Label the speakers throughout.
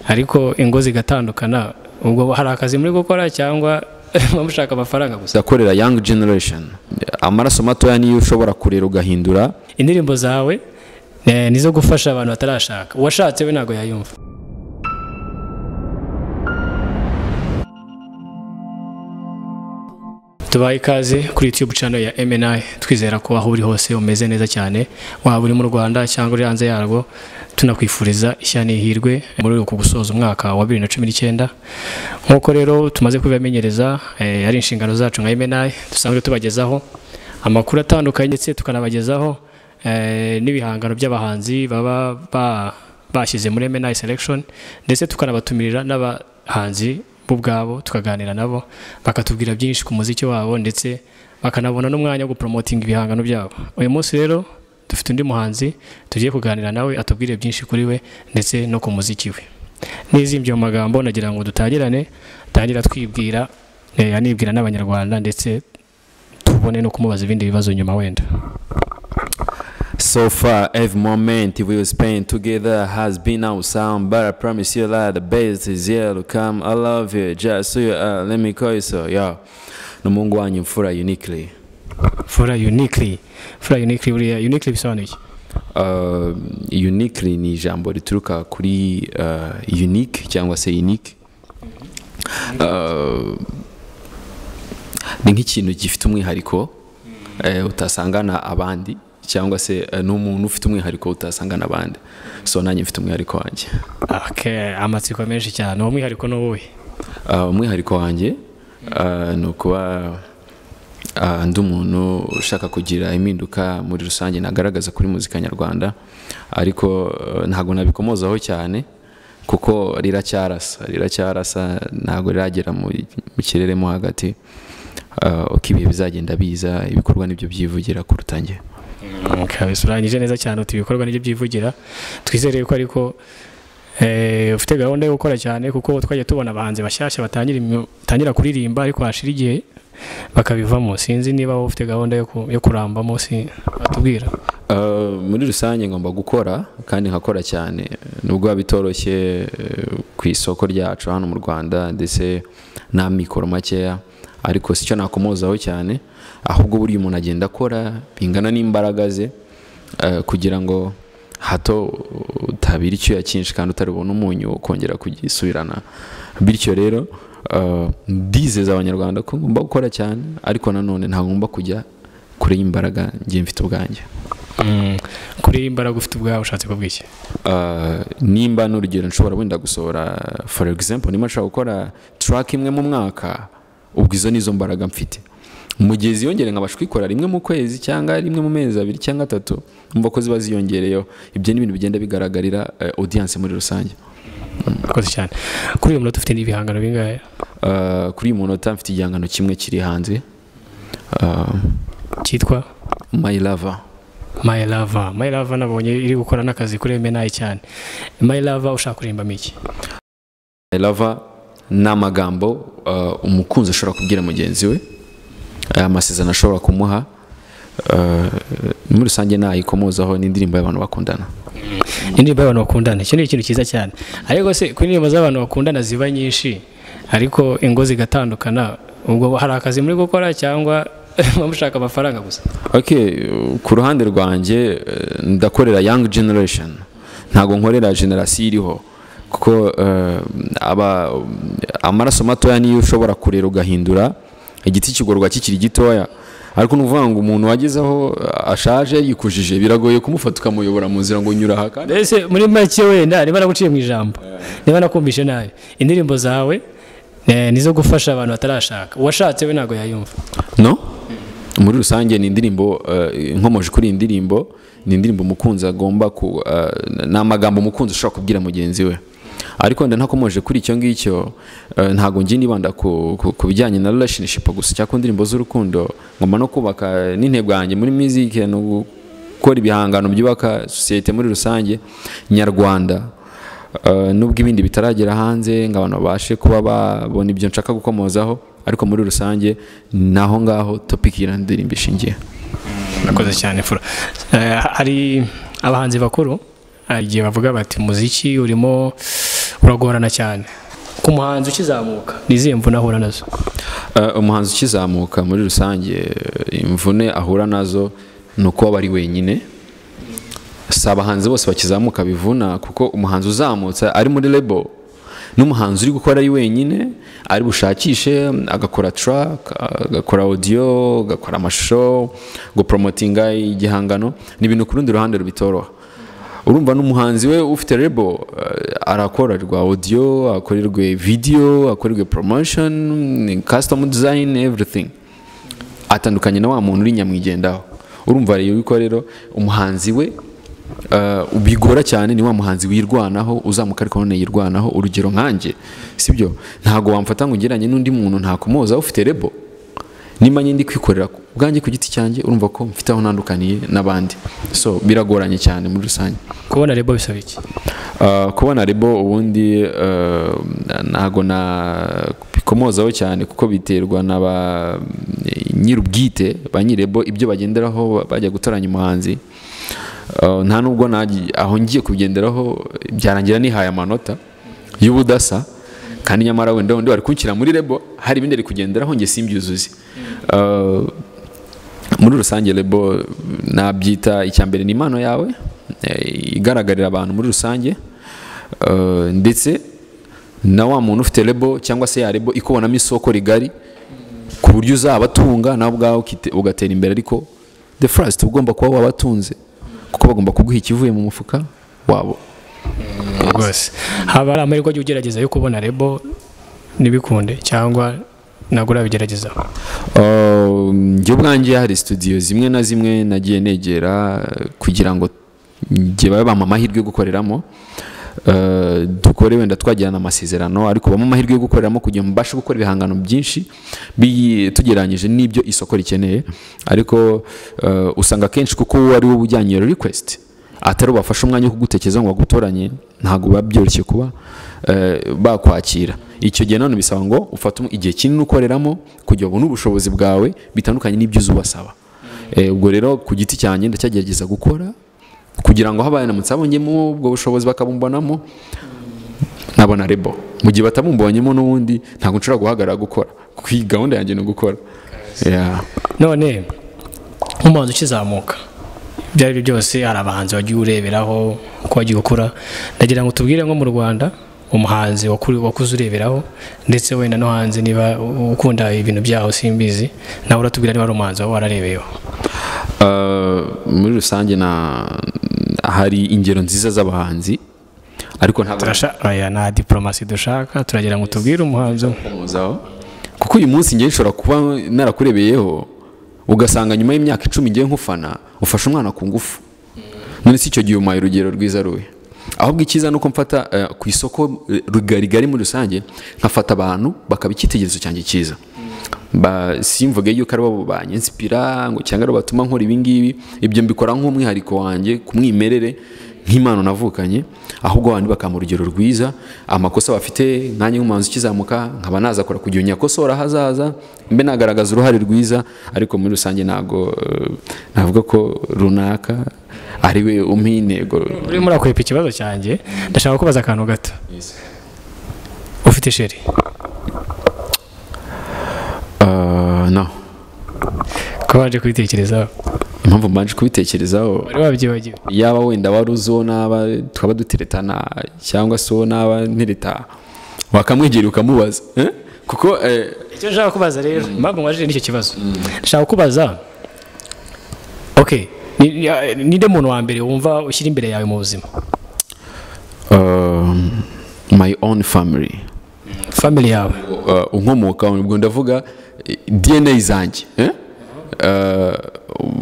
Speaker 1: Ariko ingo zigatandukana, ubwo hari akazi muri gukora cyangwa mushaka amafaranga gusa?
Speaker 2: Ndakorera young generation, amaraso matoya niyo ushobora kurera ugahindura.
Speaker 1: Indirimbo zawe nizo gufasha abantu batarashaka, uwashatse we ntago yayumva. Tubaye ikaze kuri YouTube channel ya MNI, twizera ko aho uri hose umeze neza cyane, waba uri mu Rwanda cyangwa uri hanze yarwo, tunakwifuriza ishya n'ihirwe muri uku gusoza umwaka wa 2019. Nkuko rero tumaze kubamenyereza, ari inshingano zacu nka MNI dusanzwe tubagezaho amakuru atandukanye, ndetse tukanabagezaho n'ibihangano by'abahanzi baba bashyize muri MNI selection, ndetse tukanabatumirira n'abahanzi bo ubwabo tukaganira nabo bakatubwira byinshi ku muziki wabo, ndetse bakanabona n'umwanya wo gupromoting ibihangano byabo. Uyu munsi rero dufite undi muhanzi tugiye kuganira nawe atubwire byinshi kuri we ndetse no ku muziki we. N'izimbye mu magambo nagira ngo dutangirane, tangira twibwira, anibwira n'abanyarwanda, ndetse tubone no kumubaza ibindi bibazo nyuma wenda.
Speaker 2: So far, every moment we spend together has been awesome, but I promise you that the best is yet to come. I love you, just so you are. Let me call you so, yeah. Numungu wanyu Mfura Uniquely.
Speaker 1: Mfura Uniquely. Mfura Uniquely, buriya uniquely bisobanuye iki?
Speaker 2: Uniquely ni ijambo rituruka kuri unique cyangwa se unique. Ni nk'ikintu gifite umwihariko utasangana abandi, cyangwa se n'umuntu ufite umwihariko utasangana abandi. So nanjye mfite umwihariko wanjye.
Speaker 1: Okay, amatsiko menshi cyane. Uwo mwihariko ni uwuhe?
Speaker 2: Umwihariko wanjye ni ukuba ndi umuntu ushaka kugira impinduka muri rusange nagaragaza kuri muzika nyarwanda, ariko ntabwo nabikomozaho cyane kuko riracyarasa, ntabwo riragera mu kirere mo hagati. Uko ibihe bizagenda biza, ibikorwa nibyo byivugira kuruta njye.
Speaker 1: Urangije neza cyane uti ibikorwa nibyo byivugira. Twizere ko ariko ufite gahunda yo gukora cyane, kuko twajya tubona abahanzi bashyashya batangira kuririmba ariko hashira igihe bakabivamo. Sinzi niba wowe ufite gahunda yo kurambamo, si batubwira.
Speaker 2: Muri rusange ngomba gukora kandi nkakora cyane, nubwo bitoroshye ku isoko ryacu hano mu Rwanda, ndetse n'amikoro makeya, ariko sicyo nakomozaho cyane, ahubwo buri umuntu agenda akora bingana n'imbaraga ze, kugira ngo hato utabira icyuya cyinshi kandi utarubona umunyu ukongera kugisubirana. Bityo rero ndizeza abanyarwanda ko ngomba gukora cyane, ariko nanone ntabwo ngomba kujya kure y'imbaraga ngiye mfite ubwanjye.
Speaker 1: Kure y'imbaraga ufite ubwawe ushatse kuvuga iki?
Speaker 2: Nimba n'urugero nshobora wenda gusohora, for example, nimba nshobora gukora track imwe mu mwaka, ubwo izo nizo mbaraga mfite. Mu gihe ziyongere nkabasha kwikora rimwe mu kwezi cyangwa rimwe mu mezi abiri cyangwa atatu, umva ko ziba ziyongereyeho. Ibyo ni ibintu bigenda bigaragarira audience muri rusange.
Speaker 1: Murakoze cyane. Kuri uyu munota ufite n'ibihangano bingahe?
Speaker 2: Kuri uyu munota mfite igihangano kimwe kiri hanze,
Speaker 1: cyitwa
Speaker 2: My Lover.
Speaker 1: My Lover. My Lover nabonye iri gukora n'akazi kuri MNI cyane. My Lover ushaka kuririmba iki?
Speaker 2: My Lover ni amagambo umukunzi ashobora kubwira mugenzi we, amasezerano ashobora kumuha. Muri rusange nayikomozaho, ni indirimbo y'abantu bakundana.
Speaker 1: Indirimbo y'abantu bakundana, icyo ni ikintu cyiza cyane. Ariko se ku indirimbo z'abantu bakundana ziba nyinshi, ariko ingo zigatandukana, ubwo hari akazi muri gukora cyangwa mushaka amafaranga gusa?
Speaker 2: Okay, ku ruhande rwanjye ndakorera young generation, ntabwo nkorera generation iriho, kuko amaraso matoya niyo ushobora kurera ugahindura. Igiti kigorwa kikiri gitoya, ariko nuvuga ngo umuntu wagezeho ashaje yikujije biragoye kumufata ukamuyobora mu nzira ngo nyura aha. Kandi
Speaker 1: ese muri make wenda niba naguciye mu ijambo, niba nakumvishe nabi, indirimbo zawe nizo gufasha abantu batarashaka, uwashatse we ntago yayumva?
Speaker 2: No, muri rusange ni indirimbo nkomoje kuri indirimbo, ni indirimbo umukunzi agomba ni amagambo umukunzi ushobora kubwira mugenzi we. Ariko nda ntakomoje kuri icyo ngicyo, ntago ngiye nibanda ku bijyanye na relationship gusa cyangwa indirimbo z'urukundo. Ngomba no kubaka n'intego yanjye muri music no gukora ibihangano byubaka societe muri rusange nyarwanda, nubwo ibindi bitaragera hanze ngo abantu babashe kuba babona ibyo nshaka gukomozaho, ariko muri rusange naho ngaho topic y'indirimbo ishingiye.
Speaker 1: Murakoze cyane Mfura. Hari abahanzi bakuru igihe bavuga bati muziki urimo Uragorana cyane. Ku muhanzi ukizamuka ni izihe mvune ahura nazo?
Speaker 2: Umuhanzi ukizamuka muri rusange imvune ahura nazo ni uko aba ari wenyine. Si abahanzi bose bakizamuka bivuna, kuko umuhanzi uzamutse ari muri label n'umuhanzi uri gukora ari wenyine, ari bushakishe agakora track, agakora audio, agakora amashusho, gupromotinga igihangano, ni ibintu ku rundi ruhande rubitoroha. Urumva n'umuhanzi we ufite label arakorerwa audio, akorerwe video, akorerwe promotion, custom design, everything. Atandukanye na wa muntu uri nyamwigendaho. Urumva rero yuko rero umuhanzi we ubigora cyane ni wa muhanzi wirwanaho, uzamuka ariko none yirwanaho. Urugero nkanjye, sibyo, ntago wamfata ngo ngeranye n'undi muntu ntakomoza ufite label. Nimba ndi kwikorera ubwanjye ku giti cyanjye, urumva ko mfite aho ntandukaniye n'abandi. So biragoranye cyane muri rusange.
Speaker 1: Kubona label bisaba iki?
Speaker 2: Kubona label ubundi ntago na bikomozaho cyane, kuko biterwa na ba nyirubwite, ba nyirebo, ibyo bagenderaho bajya gutoranya umuhanzi. Nta nubwo aho ngiye kubigenderaho byarangira nihaye amanota y'ubudasa, kandi nyamara wenda undi bari kunshyira muri label hari ibindi ari kugenderaho nge simbyuzuze. Muri rusange label nabyita icya mbere ni impano yawe igaragarira abantu muri rusange, ndetse na wa muntu ufite label cyangwa se ya label ikubonamo isoko rigari ku buryo uzabatunga nawe ubwawe ugatera imbere. Ariko the first ugomba kuba wabatunze, kuko bagomba kuguha ikivuye mu mufuka wabo.
Speaker 1: Rwose haba ari amahirwe ajya ugerageza yo kubona label ntibikunde, cyangwa ntabwo urabigerageza?
Speaker 2: Njye ubwanjye hari studio zimwe na zimwe nagiye negera kugira ngo njye babe bampa amahirwe yo gukoreramo. Dukore wenda twagirana amasezerano, ariko bampa amahirwe yo gukoreramo kugira ngo mbashe gukora ibihangano byinshi tugereranyije n'ibyo isoko rikeneye. Ariko usanga kenshi kuko uwo ari we ujyanye iyo request atari ubafasha umwanya wo kugutekereza ngo bagutoranye, ntabwo biba byoroshye kuba bakwakira. Icyo gihe none bisaba ngo ufate igihe kinini ukoreramo kugira ubone ubushobozi bwawe bitandukanye n'ibyo uzubasaba. Ubwo rero ku giti cyanjye ndacyagerageza gukora kugira ngo habaye namutse abonyemo ubwo bushobozi bakabumbonamo nabona label. Mu gihe batabumbonyemo n'ubundi ntabwo nshobora guhagarara gukora, kuko iyi gahunda yanjye ni ugukora.
Speaker 1: None nk'umuhanzi ukizamuka, ibyo ari byo byose hari abahanzi wagiye ureberaho uko wagiye ukura, ndagira ngo tubwire nko mu Rwanda umuhanzi wakuze ureberaho, ndetse wenda no hanze niba ukunda ibintu byaho simbizi, nawe uratubwira niba ari umuhanzi wawe wararebeyeho.
Speaker 2: Muri rusange na hari ingero nziza z'abahanzi, ariko ntabwo
Speaker 1: aya na diplomasi dushaka, turagira ngo tubwire umuhanzi umwe.
Speaker 2: Kuko uyu munsi ngiye nshobora kuba narakurebeyeho ugasanga nyuma y'imyaka 10 ngiye nkufana ufashe umwana ku ngufu. None si icyo gihe umaye urugero rwiza ruwe. Ahubwo icyiza nuko mfata ku isoko rigari muri rusange, nkafata abantu bakaba icyitegererezo cyanjye cyiza. Simvuge yuko ari bo banyinsipira ngo cyangwa ari batuma nkora ibi ngibi, ibyo mbikora nk'umwihariko wanjye kumwimerere nk'impano navukanye, ahubwo abandi bakampa urugero rwiza, amakosa bafite nanjye nk'umuhanzi ukizamuka nkaba nazakora kugira nyakosora hazaza mbe nagaragaza uruhare rwiza. Ariko muri rusange ntago navuga ko runaka ari we umpa intego.
Speaker 1: Urimo urakwepa ikibazo cyanjye, ndashaka kubaza akantu gato. Ufite sheri?
Speaker 2: No.
Speaker 1: Ko waje kubitekerezaho?
Speaker 2: Impamvu mbanje kubitekerezaho,
Speaker 1: wari wabyibagiwe?
Speaker 2: Yaba wenda wari uzo naba twaba duteretana cyangwa so naba ntereta, wakamwegera ukamubaza kuko
Speaker 1: icyo nshaka kubaza rero, impamvu mwajije n'icyo kibazo, nshaka kubaza okay, ninde muntu wa mbere wumva ushyira imbere yawe mu buzima?
Speaker 2: My own family.
Speaker 1: Family yawe
Speaker 2: unkomoka ubwo ndavuga DNA zanjye,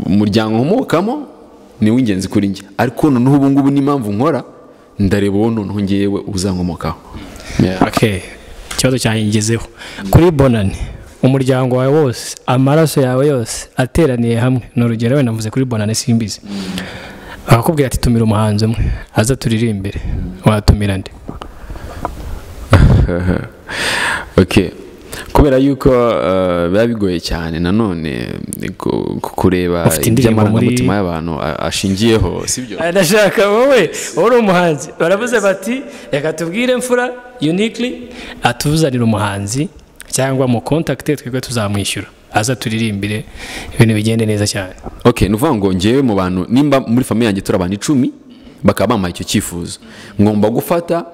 Speaker 2: umuryango nkomokamo ni w'ingenzi kuri njye, ariko noneho ubu ngubu n'impamvu nkora ndareba uwo noneho ngewe uzankomokaho.
Speaker 1: Okay, ikibazo cyanjye ngezeho kuri Bonane, umuryango wawe wose, amaraso yawe yose ateraniye hamwe, ni urugero wenda mvuze kuri Bonane simbizi, akakubwira ati tumira umuhanzi umwe aza turirimbire, watumira nde?
Speaker 2: Okay, Kubera yuko biba bigoye cyane nanone kureba
Speaker 1: Ufite indirimbo
Speaker 2: iby'amarangamutima y'abantu ashingiyeho, sibyo?
Speaker 1: Ndashaka wowe uri umuhanzi, baravuze bati reka tubwire Mfura Uniquely atuzanire umuhanzi cyangwa mu contact, twebwe tuzamwishyura aza turirimbire, ibintu bigende neza cyane.
Speaker 2: Okay, ni ukuvuga ngo ngewe mu bantu, nimba muri famille yanjye turi abantu 10 bakaba bampaye icyo cyifuzo, ngomba gufata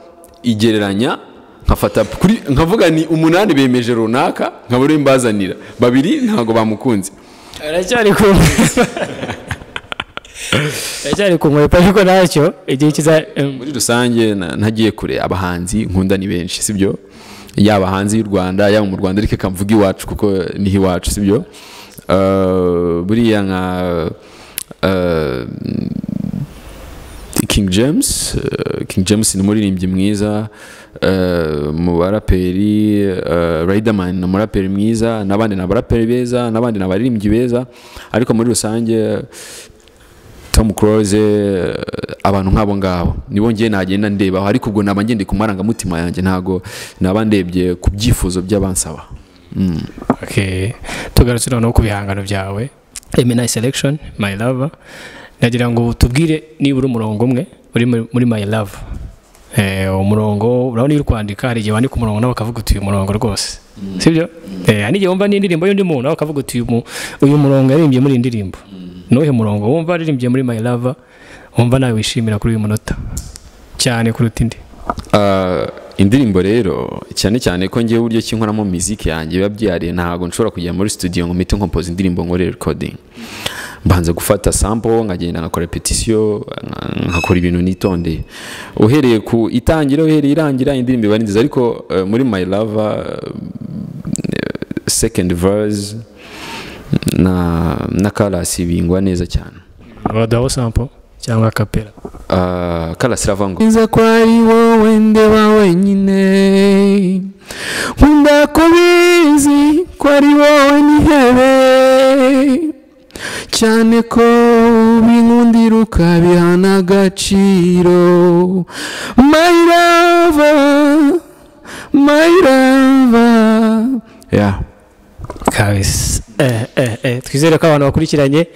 Speaker 2: igereranya, nkafata kuri, nkavuga ni 8 bemeje runaka, nkabura imbazanira 2 ntago bamukunze.
Speaker 1: Aracyari ku aracyari ku nkwepa, ariko ntacyo igihe kiza.
Speaker 2: Muri rusange ntagiye kure, abahanzi nkunda ni benshi, sibyo? Yaba hanze y'u Rwanda, yaba mu Rwanda, ariko kamvuga iwacu kuko niho iwacu, sibyo? Buriya nka King James, King James ni umuririmbyi mwiza, mu baraperi, Riderman ni umuraperi mwiza, n'abandi ni abaraperi beza, n'abandi ni abaririmbyi beza, ariko muri rusange Tom Close, abantu nk'abo ngabo nibo ngiye nagenda ndebaho, ariko ubwo naba ngendeye ku marangamutima yanjye, ntago naba ndebye ku byifuzo by'abansaba.
Speaker 1: Okay, tugarutse noneho ku bihangano byawe, MNI Selection, My Lover, nagira ngo tubwire nibura umurongo umwe uri muri My Love. Umurongo urabona iyo uri kwandika hari igihe wandika umurongo nawe bakavuga uti uyu murongo rwose, sibyo? Hari n'igihe wumva n'indirimbo y'undi muntu nawe bakavuga uti uyu murongo yaririmbye muri iyi ndirimbo. Nuhe murongo wumva aririmbye muri My Lover wumva nawe wishimira kuri uyu munota cyane kuruta indi?
Speaker 2: Indirimbo rero cyane cyane ko ngewe uburyo kinkoramo muziki yanjye biba byihariye, ntabwo nshobora kujya muri studio ngo mpite nkompoza indirimbo nkore recording. Mbanza gufata sample, nkagenda nkakora repetition, nkakora ibintu nitondeye, uhereye ku itangira uhereye irangira, indirimbo iba ari nziza. Ariko muri My Lover, second verse na chorus bingwa neza cyane.
Speaker 1: Wadaho sample cyangwa capella?
Speaker 2: Chorus iravuga ngo nza ko ari wowe ndeba wenyine, nkunda kubizi ko ari wowe nihebe, cyane ko binkundira ukabihana agaciro, my lover, my lover. Yeah.
Speaker 1: Kabisa. Twizere ko abantu bakurikiranye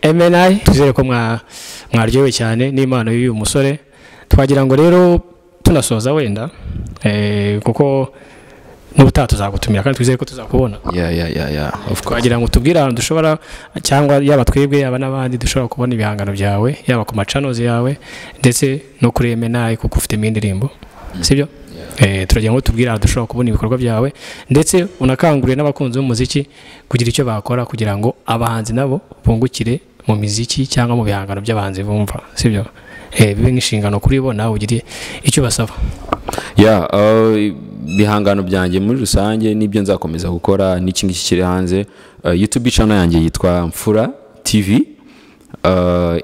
Speaker 1: MNI, twizere ko mwaryohewe cyane n'impano y'uyu musore. Twagira ngo rero tunasoza wenda, kuko n'ubutaha tuzagutumira kandi twizere ko tuzakubona.
Speaker 2: Yeah, of course.
Speaker 1: Twagira ngo tubwire ahantu dushobora, cyangwa yaba twebwe yaba n'abandi dushobora kubona ibihangano byawe, yaba ku machannels yawe ndetse no kuri MNI kuko ufite indirimbo, sibyo? Turagira ngo tubwire ahantu dushobora kubona ibikorwa byawe, ndetse unakangurire n'abakunzi b'umuziki kugira icyo bakora kugira ngo abahanzi nabo bungukire mu miziki cyangwa mu bihangano by'abahanzi bumva, sibyo? Bibe nk'inshingano kuri bo, nawe ugire icyo basaba.
Speaker 2: Yeah, bihangano byanjye muri rusange nibyo nzakomeza gukora n'iki ngiki kiri hanze. YouTube channel yanjye yitwa Mfura TV,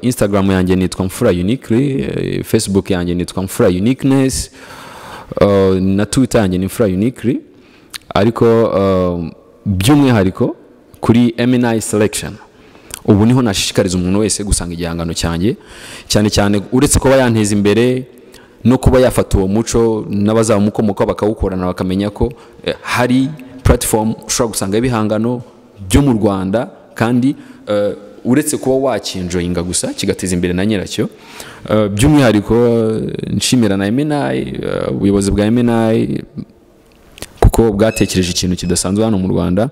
Speaker 2: Instagram yanjye nitwa Mfura Uniquely, Facebook yanjye nitwa Mfura Uniqueness, na Twitter yanjye ni Mfura Uniquely. Ariko by'umwihariko kuri MNI Selection ubu niho nashishikariza umuntu wese gusanga igihangano cyanjye, cyane cyane uretse kuba yanteza imbere no kuba yafata uwo muco n'abazamukomoka bakawukorana, bakamenya ko hari platform ushobora gusanga ibihangano byo mu Rwanda, kandi uretse kuba wakinjoyinga gusa kigateza imbere na nyiracyo. By'umwihariko nshimira na MNI, ubuyobozi bwa MNI kuko bwatekereje ikintu kidasanzwe hano mu Rwanda.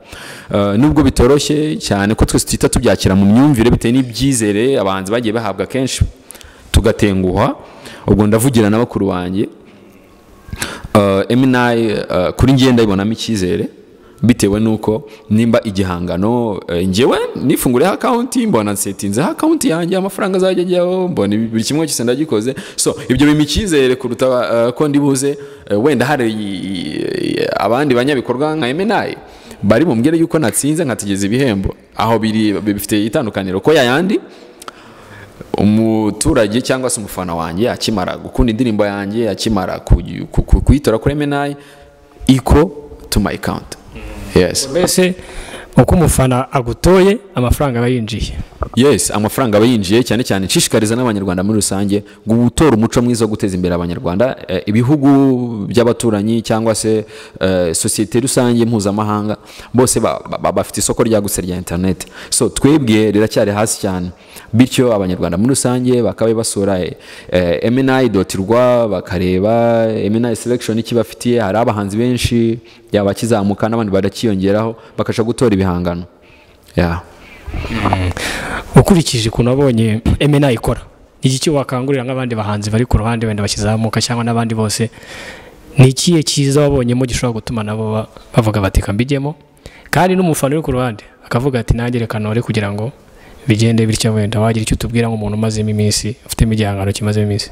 Speaker 2: Nubwo bitoroshye cyane ko twese tuhita tubyakira mu myumvire bitewe n'ibyizere abahanzi bagiye bahabwa kenshi tugatenguha, ubwo ndavugira na bakuru banjye. MNI kuri ngiye ndayibonamo icyizere bitewe nuko nimba igihangano, njyewe nifungureho account, mbona nsetinzeho account yanjye, amafaranga azajya ajyaho, mbona buri kimwe cyose ndagikoze, so ibyo bimpa icyizere kuruta ko ndibuze wenda hari abandi banyabikorwa nka MNI bari bumbwire yuko natsinze nkatigeza ibihembo. Aho biri bifite itandukaniro ko yayandi umuturage cyangwa se umufana wanjye akimara gukunda indirimbo yanjye, akimara kuyitora kuri MNI, iko to my account. Yes.
Speaker 1: Mbese Uko umufana agutoye amafaranga aba yinjiye.
Speaker 2: Yes, amafaranga aba yinjiye, cyane cyane nshishikariza n'abanyarwanda muri rusange gutora umuco mwiza wo guteza imbere abanyarwanda, ibihugu by'abaturanyi cyangwa se sosiyete rusange mpuzamahanga, bose bafite isoko ryagutse rya internet. So twebwe riracyari hasi cyane, bityo abanyarwanda muri rusange bakabe basura mni.rwa, bakareba MNI selection ikibafitiye. Hari abahanzi benshi yaba kizamuka n'abandi barakiyongeraho, bakasha gutora ibihangano. Yeah.
Speaker 1: Ukurikije ukuntu wabonye MNI ikora, ni iki wakangurira nk'abandi bahanzi bari ku ruhande wenda bakizamuka cyangwa n'abandi bose, ni ikihe cyiza wabonyemo gishobora gutuma nabo bavuga bati kambijyemo, kandi n'umufana uri ku ruhande akavuga ati nanjye reka nore kugira ngo bigende bityo? Wenda wagira icyo tubwira nk'umuntu umazemo iminsi, ufitemo igihangano kimazemo iminsi.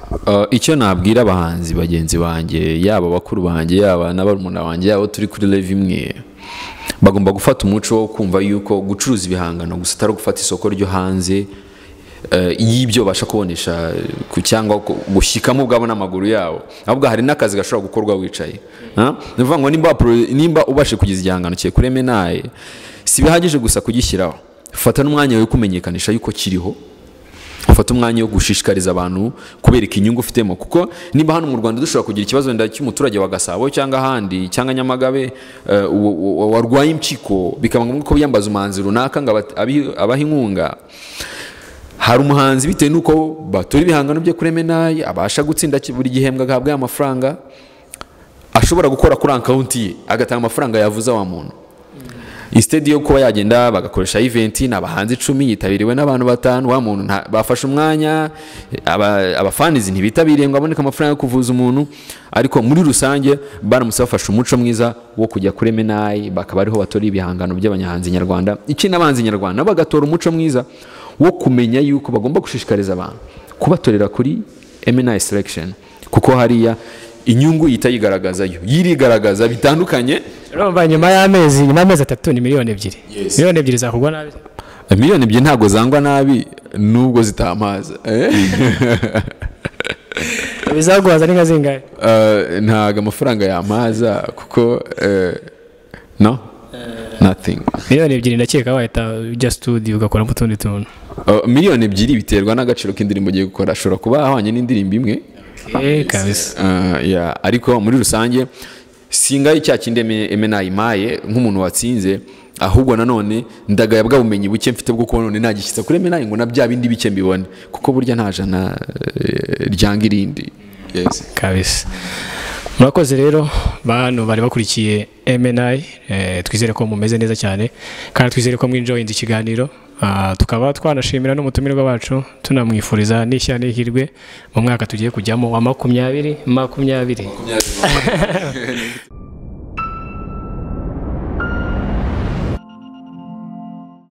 Speaker 2: Icyo nabwira abahanzi bagenzi banjye, yaba bakuru banjye, yaba n'abarumuna banjye, yaba turi kuri level imwe, bagomba gufata umuco wo kumva yuko gucuruza ibihangano gusa atari gufata isoko ryo hanze y'ibyo basha kubonesha cyangwa gushyikamo ubwabo n'amaguru yabo, ahubwo hari n'akazi gashobora gukorwa wicaye. Ni ukuvuga ngo nimba ubashe kugeza igihangano cye kuri MNI, si bihagije gusa kugishyiraho, fata n'umwanya wo kumenyekanisha yuko kiriho, ufata umwanya wo gushishikariza abantu kubereka inyungu ufitemo. Kuko niba hano mu Rwanda dushobora kugira ikibazo wenda cy'umuturage wa Gasabo cyangwa ahandi cyangwa Nyamagabe warwaye impyiko, bikaba ngombwa ko biyambaza umuhanzi runaka ngo abahe inkunga, hari umuhanzi bitewe n'uko batura ibihangano bye kuri MNI abasha gutsinda buri gihembwe agahabwa amafaranga, ashobora gukora kuri account ye agatanga amafaranga yavuza wa muntu, instead yo kuba yagenda bagakoresha event n'abahanzi 10 yitabiriwe n'abantu 5, wa muntu bafashe umwanya, abafanizi ntibitabiriye ngo aboneke amafaranga yo kuvuza umuntu. Ariko muri rusange baramutse bafashe umuco mwiza wo kujya kuri MNI, bakaba ariho batora ibihangano by'abanyahanzi nyarwanda, iki n'abahanzi nyarwanda bagatora umuco mwiza wo kumenya yuko bagomba gushishikariza abantu kubatorera kuri MNI selection, kuko hariya inyungu itayigaragazayo yirigaragaza bitandukanye.
Speaker 1: Urumva nyuma y'amezi 3 ni miliyoni 2. Miliyoni 2 zakugwa nabi.
Speaker 2: Miliyoni 2 ntago zangwa nabi nubwo zitamaza.
Speaker 1: Bizaguhaza ni nka zingahe?
Speaker 2: Ntago amafaranga yamaza kuko no nothing.
Speaker 1: Miliyoni 2 ndakeka wahita ujya studio ugakoramo utundi tuntu.
Speaker 2: Miliyoni 2 biterwa n'agaciro k'indirimbo ugiye gukora, ashobora kuba ahwanye n'indirimbo imwe.
Speaker 1: Kabisa.
Speaker 2: Ariko muri rusange singaye cya kindi MNI imaye nk'umuntu watsinze, ahubwo nanone ndagaya bwa bumenyi buke mfite bwo kubona none nagishyitsa kuri MNI ngo na bya bindi bike mbibone, kuko burya nta jana ryanga irindi. Yes.
Speaker 1: Kabisa. Murakoze rero bantu bari bakurikiye MNI, twizere ko mumeze neza cyane kandi twizere ko mwinjoyinze ikiganiro. Tukaba twanashimira n'umutumirwa wacu, tunamwifuriza n'ishya n'ihirwe mu mwaka tugiye kujyamo wa 2020.